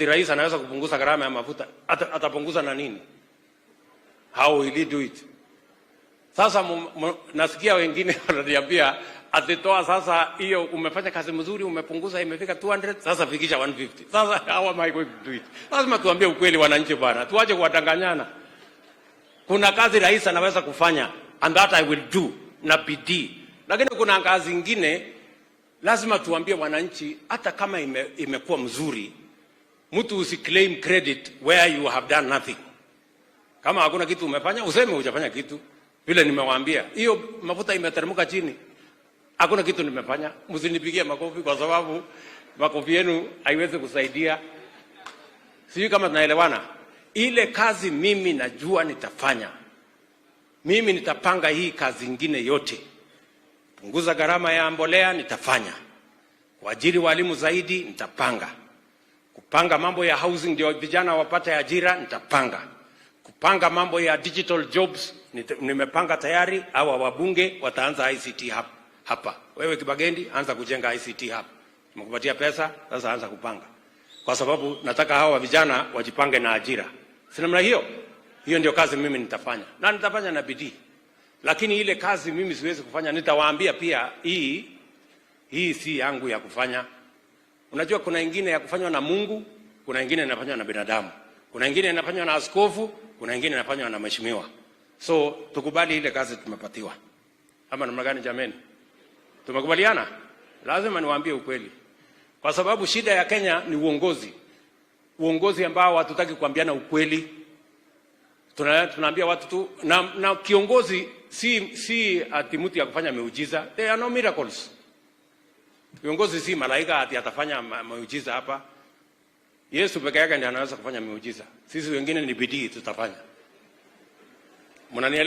Ati rais anaweza kupunguza gharama ya mafuta. Atapunguza na nini? How will he do it? Sasa nasikia wengine wananiambia ati toa sasa hiyo, umefanya kazi mzuri, umepunguza, imefika 200, sasa fikisha 150. Sasa how am I going to do it? Lazima tuambie ukweli wananchi bwana, tuache kuwadanganyana. Kuna kazi rais anaweza kufanya and that I will do na bidii, lakini kuna kazi ingine lazima tuambie wananchi, hata kama imekuwa mzuri, mtu usiclaim credit where you have done nothing. Kama hakuna kitu umefanya, useme hujafanya kitu. Vile nimewaambia, hiyo mafuta imeteremka chini, hakuna kitu nimefanya. Msinipigie makofi kwa sababu makofi yenu haiwezi kusaidia. Sijui kama tunaelewana. Ile kazi mimi najua nitafanya, mimi nitapanga hii kazi ingine yote. Punguza gharama ya mbolea nitafanya, kuajiri walimu zaidi nitapanga, kupanga mambo ya housing ndio vijana wapate ajira nitapanga, kupanga mambo ya digital jobs nimepanga tayari. Hawa wabunge wataanza ICT hub hapa. Wewe Kibagendi, anza kujenga ICT hub. Nimekupatia pesa, sasa anza kupanga, kwa sababu nataka hawa vijana wajipange na ajira. Si namna hiyo? Hiyo ndio kazi mimi nitafanya na nitafanya na bidii, lakini ile kazi mimi siwezi kufanya, nitawaambia pia, hii si yangu ya kufanya. Unajua kuna ingine ya kufanywa na Mungu, kuna ingine inafanywa na binadamu, kuna ingine inafanywa na askofu, kuna ingine inafanywa na mheshimiwa. So tukubali ile kazi tumepatiwa, ama namna gani jameni? Tumekubaliana? Lazima niwaambie ukweli, kwa sababu shida ya Kenya ni uongozi, uongozi ambao hatutaki kuambiana ukweli. Tunaambia watu tu na kiongozi si ati mtu ya kufanya miujiza. There are no miracles. Kiongozi si malaika ati atafanya miujiza hapa. Yesu peke yake ndiye anaweza kufanya miujiza. Sisi wengine ni bidii tutafanya. Mnanielewa?